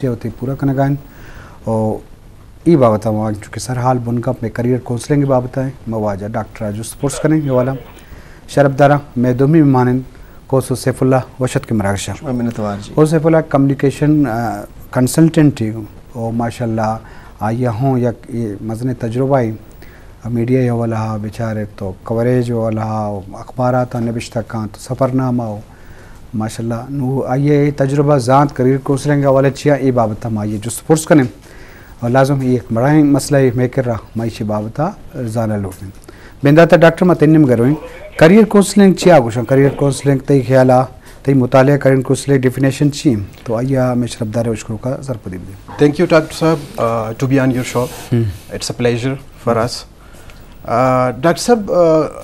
چہ وتی پورا کنگا انت۔ و ای بابت ما چونکہ سرحال بنگپ مئے کیریئر کونسلنگ بابت ء، ما واجہ ڈاکٹر ء جست پرس کنیں۔ اے والا شرپ داراں، مئے دومی مہمان انت کوسو سیف اللہ۔ وش اتکے مراگش ء۔ شما منتوار جی۔ کوسو سیف اللہ کمیونیکیشن، آ، کنسلٹنٹ ء، و ماشاءاللہ آئی ء ہوں یک اے مزنیں تجربہ ء میڈیا ء حوالہ ء بچارے تو کوریج ء حوالہ ء اخبارات ء نبشتہ کنت، سفرنامہ ء ماشاءاللہ۔ نوں آئی ء اے تجربہ زانت کیریئر کونسلنگ ء حوالہ چیا، اے بابت ء ما آئی ء جست پرس کنیں۔ اور لازم اے یک بڑائیں مسئلہ ء مئے کرا، ما ایشی بابت ء زانگ لوٹیں۔ بندات ء ڈاکٹر، ما تئی نیمگ ء رویں۔ کیریئر کونسلنگ چیا گوشاں؟ کیریئر کونسلنگ تئی خیال ء، تئی مطالعہ کیریئر کونسلنگ ڈیفینیشن چی انت؟ تو آئی ء مئے شرپدار ء اشکنوک ء سرپدی بدے۔ Thank you, Doctor Sahab, uh, to be on your show. Hmm. It's a pleasure for us. آ، ڈاکٹر صاحب، آ،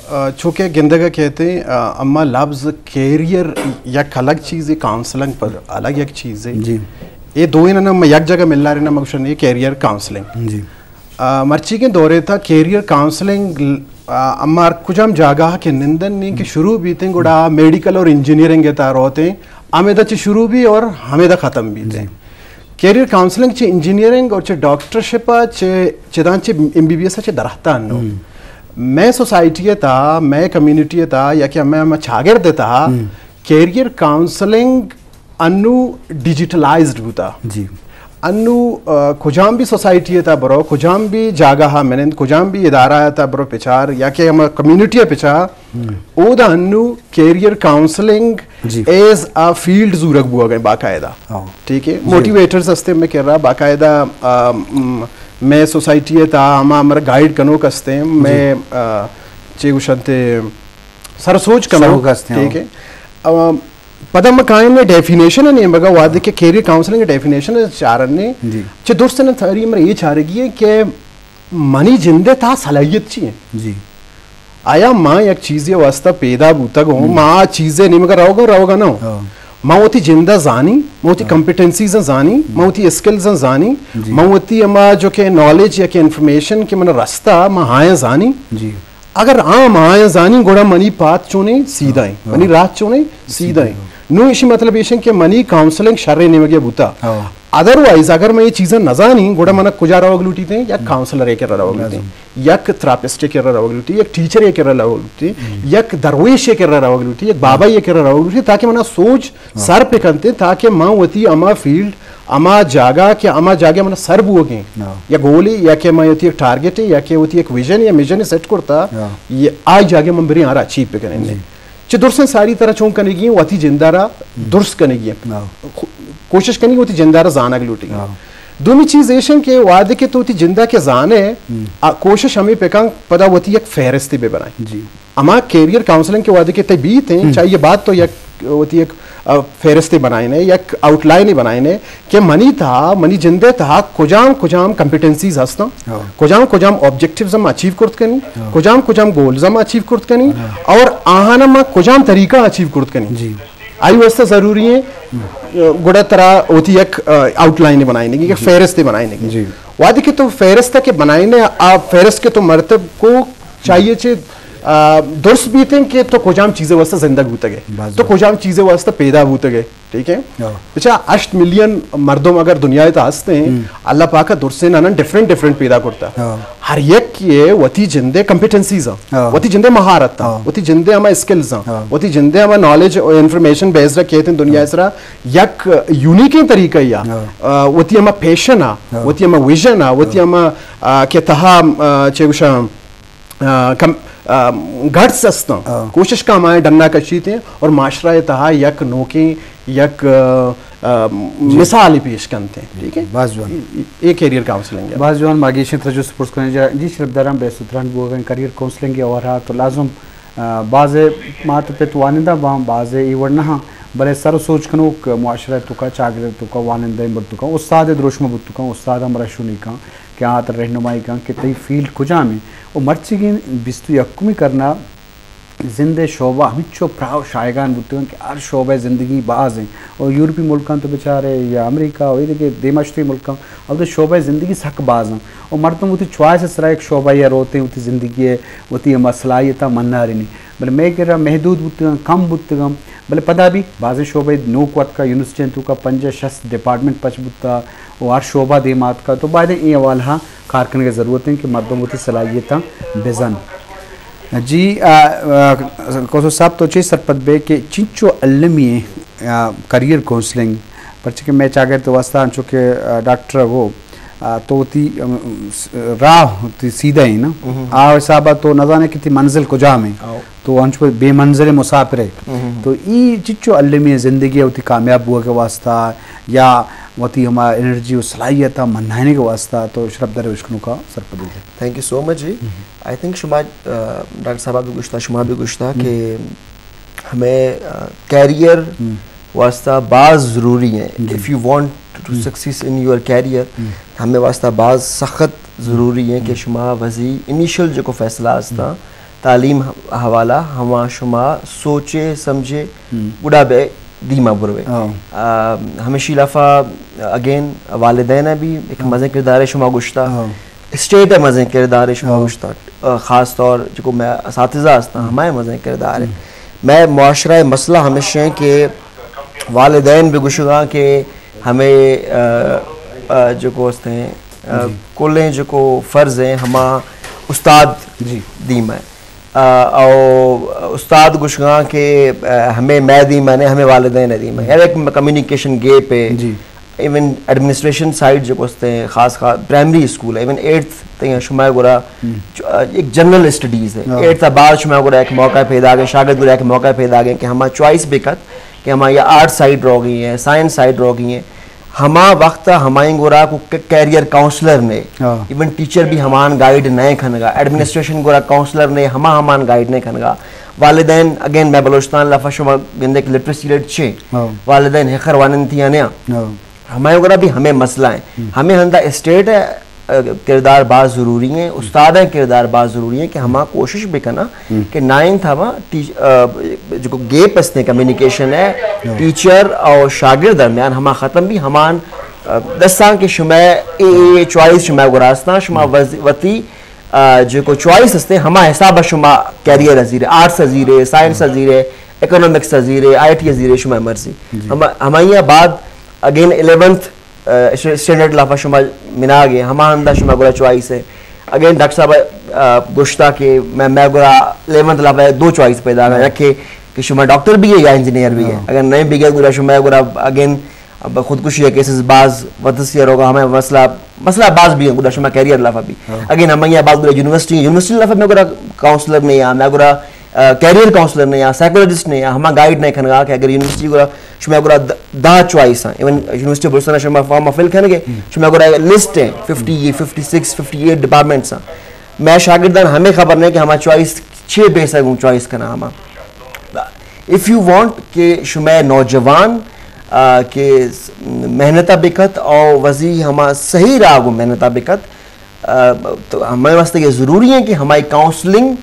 آ، چونکہ گندگ ء کہتے ہیں، آ، اما لفظ کیریئر یک الگ چیزے، کاؤنسلنگ پر الگ یک چیزے۔ جی۔ اے دوئیناں ما یک جگہ ملاریناں، ما گوشن اے کیریئر کاؤنسلنگ۔ جی۔ آ، مرچیگیں دورے تھا کیریئر کاؤنسلنگ، آ، اما ہر کجام جاگہ کہ نندن نیں کہ شروع بیتیں گڑا میڈیکل اور انجینئرنگ ء تھا روتیں، ہمیدا چہ شروع بی اور ہمیدا ختم بیتیں۔ جی۔ کیریئر کاؤنسلنگ چہ انجینئرنگ اور چہ ڈاکٹرشپ ء چہ، چہ داں چہ ایم بی بی ایس ء چہ درہتاں نوں۔ ہم۔ مئے سوسائٹی ء تہا، مئے کمیونٹی ء تہا یا کہ ہمے ہما چاگرد ء تہا ہم۔ کیریئر کاؤنسلنگ انو ڈیجیٹلائزڈ بوتا۔ جی۔ انو، آ، کجام بھی سوسائٹی ء تہا برو، کجام بھی جاگہ ء منند، کجام بھی ادارہ ء تہا برو پچار یا کہ ہما کمیونٹی ء پچار، ہم۔ اودا انو کیریئر کاؤنسلنگ جی۔ ایز ا فیلڈ زورگ بوگ ء باقاعدہ۔ ہاں۔ ٹھیک ہے، جی۔ موٹیویٹرز ہستے مئے کرا باقاعدہ، آ، م، مئے سوسائٹی ء تہا ہما ہمارا گائیڈ کنوک ہستے، جی۔ مئے، آ، چے گوشنتے سر سوچ کنوک، سوچ ہستے، ٹھیک ہاں۔ ہے۔ آ، پدا ما کائیں ڈیفینیشن ء نیمگا وہدے کہ کیریئر کاؤنسلنگ ڈیفینیشن چارنے، جی۔ چہ درستیں تھیوری ہمارا یہ چارگی ہے کہ منی جند ء تہا صلاحیت چی انت؟ جی۔ آیا ما یک چیزے واسطہ پیدا بوتگ ہوں، ہم۔ ما آ چیزے نیمگا روگا، روگا نہ ہوں۔ ہاں۔ ما وتی جند ء زانی، ما وتی ہاں۔ کمپیٹنسیز ء زانی، ہم۔ ما وتی اسکلز ء زانی، جی۔ ما وتی ہما جو کہ نالج یا کہ انفارمیشن کہ من رستہ، ما آیاں زانی۔ جی۔ اگر آ ما آیاں زانی، گڑا منی پات چونے سیدھا ہیں، ہاں۔ منی راہ چونے سیدھا ہیں۔ ہاں۔ نو ایشی مطلب ایش ہیں کہ منی کاؤنسلنگ شرے نیمگے بوتا۔ ہاں۔ ادروائز اگر من یہ چیزاں نہ زانی، گڑا من کجا روگ لوٹیتے ہیں؟ یک ہم۔ کاؤنسلر ء کرا روگ لوٹیتے ہیں، لازم۔ یک تھراپسٹ ء کرا روگ لوٹی، یک ٹیچر ء کرا روگ لوٹی، ہم۔ یک درویش ء کرا روگ لوٹی، یک بابا ء کرا روگ لوٹی، تاکہ منا سوچ ہاں۔ سر پہ کنتے، تاکہ من وتی اما فیلڈ، اما جاگہ کہ اما جاگہ منا سر بوگیں، ہاں۔ یا گولے، یا کہ من وتی ایک ٹارگٹ ہے، یا کہ وتی ایک ویژن یا مشن سیٹ کرتا، ہاں۔ یہ آئی جاگہ من بریں آرا اچیو بکنیں۔ جی۔ چہ درسیں ساری طرح چون کنگی ہیں، وتی جندارا ہم۔ درست کنگی ہیں۔ ہاں۔ کو-، کوشش کنگی وتی جندارا زانگ لوٹی۔ ہاں۔ دومی چیز ایش ہیں کہ وہدے کہ تو وتی جندا کہ زانے، ہم۔ آ، کوشش ہمیں پکن پدا وتی یک فہرستے بہ بنائیں۔ جی۔ اما کیریئر کاؤنسلنگ کے وہدے کہ تئی بیت ہیں، ہم۔ چاہیے بات تو یک وتی یک، آ، فہرستے بنائینے، یک آؤٹ لائن بنائینے کہ منی تہا، منی جندے تہا کجام کجام کمپیٹنسیز ہستاں، ہاں۔ کجام کجام آبجیکٹیوز ہم اچیو کرت کنی، ہاں۔ کجام کجام گولز ہم اچیو کرت کنی، ہاں۔ اور آہانا ما کجام طریقہ اچیو کرت کنی۔ جی۔ آئی واسطہ ضروری ہیں، ہم۔ گڑا ترا ہوتی یک، آ، آؤٹ لائن بنائینے کی، یک جی۔ فہرست بنائینے کی۔ جی۔ وہدے کہ تو فہرست کے بنائینے، آ فہرست کے تو مرتب کو چاہیے چے، آ، درست بیت ہیں کہ تو کجام چیزے واسطہ زندگ بوتگے، باز تو درست۔ کجام چیزے واسطہ پیدا بوتگے۔ ٹھیک ہے؟ ہاں۔ اچھا، ہشت ملین مردم اگر دنیا ء تہا ہست ہیں، ہم۔ اللہ پاک ء درسیں آناں ڈفرنٹ ڈفرنٹ پیدا کرتا۔ ہاں۔ ہر یک یہ وتی جندے کمپیٹنسیز ہیں، ہاں۔ وتی جندے مہارت ہیں، ہاں۔ وتی جندے ہما اسکلز ہیں، ہاں۔ وتی جندے ہما نالج اور انفارمیشن بیسڈ کہتے ہیں دنیا ہاں۔ سرا یک یونیک طریقہ یا، ہاں۔ آ، وتی ہما پیشن ہے، ہاں۔ وتی ہما ویژن ہے، وتی ہاں۔ ہما، آ، کہ تہا، آ، چے گوشاں، آ، کم، آ، گٹس ہستاں، ہاں۔ کوشش کا ہمائیں ڈنا کشیت ہیں اور معاشرہ ء تہا یک نوکیں، یک، آ، آ، جی۔ مثال پیش کنت ہیں، ٹھیک ہے؟ باز جوان۔ یہ، یہ کیریئر کاؤنسلنگ ہے۔ باز جوان، ما گیشیں ترجمہ سپورٹس کرنے جا، جی شرپ داراں بے ستران بوگن کیریئر کاؤنسلنگ اور رہا تو لازم، آ، باز مات پت وانندہ باں، باز ای وڑ نہ ہاں، بلے سر سوچ کنوک معاشرہ تو کا، چاگرد تو کا، وانندہ مرد تو کا، استاد دروشم بوت تو کا، استاد ہم رشو نہیں کن۔ کہ آ ترا رہنمائی کن کہ تئی فیلڈ کجام انت۔ و مرچیگیں بیست و یکمی کرنا زند ءِ شعبہ ہمینچو پراہ و شایگان بوتگاں کہ ہر شعبہ زندگی باز ایں۔ اور یورپی ملکاں تو بچارے یا امریکہ و ایدگہ دیما شتگیں ملکاں، اودا شعبہ زندگی سک باز ایں۔ اور مردم وتی چوائس ءِ سرا یک شعبہ یا روتیں، وتی زندگی ءِ وتی ہما صلاحیتاں منارینی۔ بلے مئے کرا محدود بوتگاں، کم بوتگاں۔ بلے پدا بھی بازیں شعبہ نوک وتکا، یونیورسٹی توکا پنجاہ شست ڈپارٹمنٹ پچ بوتا و ہر شعبہ دیما آتکا، تو باید ایں اے حوالہ کار کنگ ءِ ضرورت ایں کہ مردم وتی صلاحیتاں بزن۔ جی، آ، آ، کوسو صاحب، تو چے سرپد بے کہ چنچو المی ایں، آ، کیریئر کونسلنگ؟ پرچہ کہ مئے چاگرد واسطہ انچو کہ، آ، ڈاکٹر ءَ گو، آ، تو وتی، ام، س-، راہ وتی سیدھا ایں نا۔ آ حساب ءَ تو نہ زانے کہ تئی منزل کجام ایں۔ تو انچو بے منزل مسافر ئے۔ تو ای چنچو المی ایں زندگی ءَ وتی کامیاب بوگ ءِ واسطہ یا وتی ہما انرجی و صلاحیتاں منائینگ ءِ واسطہ، تو شرپدار اشکنوکاں سرپدی دے۔ تھینک یو سو مچ جی۔ آئی تھنک شما، آ، ڈاکٹر صاحب بھی گوشتا، شما بھی گوشتا کہ ہمیں، آ، کیریئر واسطہ باز ضروری ایں۔ If you want to success in your career، ہمیں واسطہ باز سخت ضروری ایں کہ شما وزی انیشل جو کو فیصلہ ہستا، تعلیم حوالہ، ہما شما سوچے سمجھے، گڑا بے دیما بروے۔ آ، ہمیشی لافا اگین والدین ءِ بھی ایک مزیں کردار شما گوشتا۔ اسٹیٹ ءِ مزیں کردار شما گوشتا۔ آ، خاص طور جو کو مئے اساتذہ ہستا، ہمائے مزیں کردار ایں۔ مئے معاشرہ ءِ مسئلہ ہمیش ایں کہ والدین بھی گوشگاں کہ ہمیں، آ، آ، جو کو ہستے، آ، کلیں جو کو فرض ایں، ہما استاد دیما ایں۔ آ، او استاد گوشگاں کہ، آ، ہمیں مئے دیما نہ ایں، ہمیں والدین ءِ دیما ایں۔ یار ایک کمیونیکیشن گیپ ایں۔ ایون ایڈمنسٹریشن سائیڈ جو کو ہستے، خاص خاص پرائمری اسکول ایں، ایون ایٹتھ تئیں شما گورا چ-، آ، ایک جنرل اسٹڈیز ایں۔ ایٹتھ بعد شما گورا ایک موقع پیدا گئے، شاگرد گورا ایک موقع پیدا گئے کہ ہما چوائس بکت کہ ہما یا آرٹ سائیڈ روگی ایں، سائنس سائیڈ روگی ایں۔ ہما وقت ہمائیں گورا کو ک-، کیریئر کاؤنسلر نے، ایون ٹیچر بھی ہمان گائیڈ نہ کنگا، ایڈمنسٹریشن گورا کاؤنسلر نے ہما ہمان گائیڈ نہ کنگا۔ والدین، اگین مئے بلوچستان لافا شما گندے کہ لٹریسی ریٹ چے؟ والدین ہخر واننتی یا نیا؟ ہمائیں گورا بھی ہمیں مسئلہ ایں۔ ہمیں ہندا اسٹیٹ ءِ، آ، کردار باز ضروری ایں، استاد ءِ کردار باز ضروری ایں کہ ہما کوشش بکناں کہ نائنتھ ہما ٹیچ-، آ، جو گیپ ہستے کمیونیکیشن ءِ، ٹیچر اور شاگرد درمیان ہما ختم بھی ہمان، آ، دساں کہ شما اے، اے، اے چوائس شما گورا ہستاں، شما وز-، وتی، آ، جو کو چوائس ہستے ہما حساب شما کیریئر ءَ زیرے، آرٹس ءَ زیرے، سائنس ءَ زیرے، اکنامکس ءَ زیرے، آئی ٹی ءَ زیرے، شما مرضی۔ ہما، ہمائی ءَ بعد اگین الیونتھ، آ، اسٹ-، اسٹینڈرڈ لافا شما مناگ ایں، ہما ہندا شما گورا چوائس ایں۔ اگین ڈاکٹر صاحب، آ، گوشتا کہ مئے، مئے گورا الیونتھ لافا دو چوائس پیدا ایں، یک کہ، کہ شما ڈاکٹر بھی ایں یا انجینئر بھی ایں۔ اگر نئیں بھی گورا شما گورا اگین اب خودکشی ءِ کیسز باز وتسی روگا، ہمیں مسئلہ، مسئلہ باز بھی ایں گورا شما کیریئر لافا بھی۔ اگین ہمیں باز گورا یونیورسٹی، یونیورسٹی لافا مئے گورا کاؤنسلر نہ ایں، مئے گورا، آ، کیریئر کاؤنسلر نہ ایں، سائیکولوجسٹ نہ ایں، ہما گائیڈ نہ کنگا کہ اگر یونیورسٹی گورا شما گورا د-، دہ چوائس ایں، ایون یونیورسٹی بلوچستان شما فارم فل کنگے، شما گورا لسٹ ایں، fifty, fifty six, fifty eight departments ایں۔ مئے شاگردان ہمیں خبر نہ ایں کہ ہما چوائس چے بیس ءَ گوں چوائس کناں ہما۔ If you want کہ شمئے نوجوان، آ، کہ س-، محنت ءَ بکت او وزی ہما صحیح راہ گوں محنت ءَ بکت، آ، تو ہمے واسطے یہ ضروری ایں کہ ہمائی کاؤنسلنگ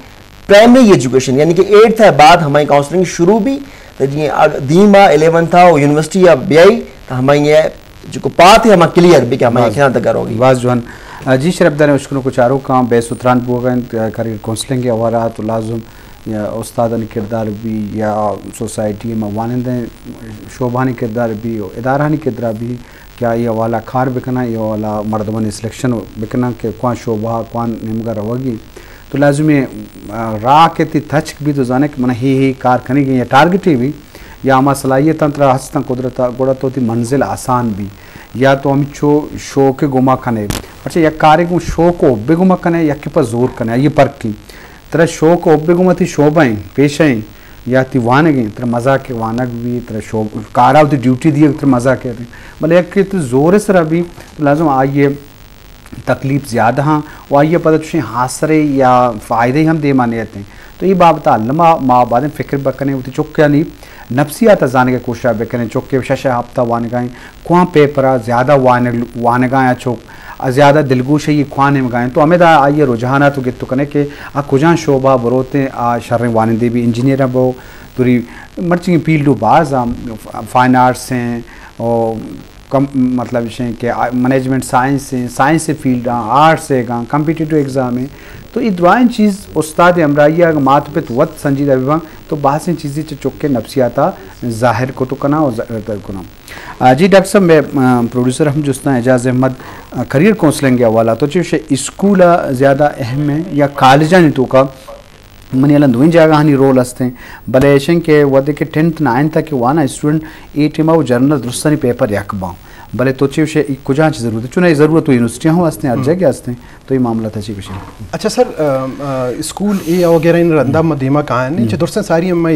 پرائمری ایجوکیشن، یعنی کہ ایٹتھ ءَ بعد ہمائی کاؤنسلنگ شروع بی، تو جی اگ-، دیم ءَ الیونتھ ءَ و یونیورسٹی ءَ بیائی، تو ہمائی یہ جو کو پاتھ ایں ہما کلیئر بی کہ ہمائی باز، کھیان تک روگی۔ باز جوان۔ آ، جی شرپداریں اشکنوک و چاروکاں، بحث و تران بوگ ءَ انت، آ، کیریئر کاؤنسلنگ ءِ حوالہ ءَ تو لازم یا استادانی کردار بی یا سوسائٹی ءِ ما وانندہ شعبہانی کردار بی و ادارہانی کردار بی کہ آئی حوالہ کار بکناں، اے حوالہ مردمانی سلیکشن بکناں کہ کوان شعبہ ءَ کوان نیمگا روگی۔ تو لازمی، آ، راہ کہ تئی تچک بی تو زانے کہ من ہی ہی کار کنگی یا ٹارگٹے بی یا ہما صلاحیتاں ترا ہستاں قدرت ءَ، گڑا تو تئی منزل آسان بی یا تو ہمچو شوق ءِ گوما کنے۔ پرچہ یک کارے گوں شوق و حب ءِ گوما کنے، یکے پہ زور کنے، آئی ءِ پرک ایں۔ ترا شوق و حب ءِ گوما تئی شعبہ ایں، پیشہ ایں یا تئی وانگ ایں، ترا مزاک ءَ وانگ بی، ترا شعب-، کارا وتی ڈیوٹی دیگ ترا مزاک ءَ بی۔ بلے یک کہ تو زور ءِ سرا بی، تو لازم آئی ءِ تکلیف زیادہ ایں و آئی ءَ پدا چوشیں آسرے یا فائدے ہم دیما نیت ایں۔ تو اے بابت ءَ الما ما بعدیں فکر بکنیں، وتی چکانی نفسیات ءَ زانگ ءِ کوشش بکنیں، چکے شش ہپتہ وانگا ایں، کوان پیپر ءَ زیادہ وانگ-، وانگا ایں چک، زیادہ دلگوش ء یہ کھوان ہم گائیں۔ تو ہمیں دا آئی رجحانات و گت کنے کہ آ کجان شعبہ بروتیں، آ شریں وانندے بھی، انجینئر بو، دوری مرچی فیلڈ و باز ہم، فائن آرٹس ہیں، او کم، مطلب شیں کہ مینجمنٹ سائنس ہیں، سائنس فیلڈ ہیں، آرٹس ہے گاں، کمپیٹیٹو ایگزام ہیں۔ تو یہ درائیں چیز استاد ہمراہی اگر مات پت وت سنجیدہ بھی بن تو بازیں چیزیں چہ چکے نفسیاتا ظاہر کتو کنا و ظاہر کناں۔ آ، جی ڈاکٹر صاحب، میں، آ، پروڈیوسر ہم جستاں اعجاز احمد، آ، کریئر کونسلنگ کے حوالہ تو چوش اسکول زیادہ اہم ہے یا کالجانی توکا؟ منی الان دوئیں جاگہانی رول ہستیں، بلے ایشن کہ وہدے کہ ٹینتھ نائنتھ کہ وانا اسٹوڈنٹ اے ٹیما وہ جنرل درستانی پیپر یک باں، بلے تو چوش کجان چی ضرورت ہے؟ چونہ ضرورت تو یونیورسٹی ہم ہستیں، ہر جگہ ہستیں، تو یہ معاملہ تھا چی کچھ؟ اچھا سر، آ، آ، اسکول اے وغیرہ ان رندا ما دیما کائیں، چہ درستیں ساری ہم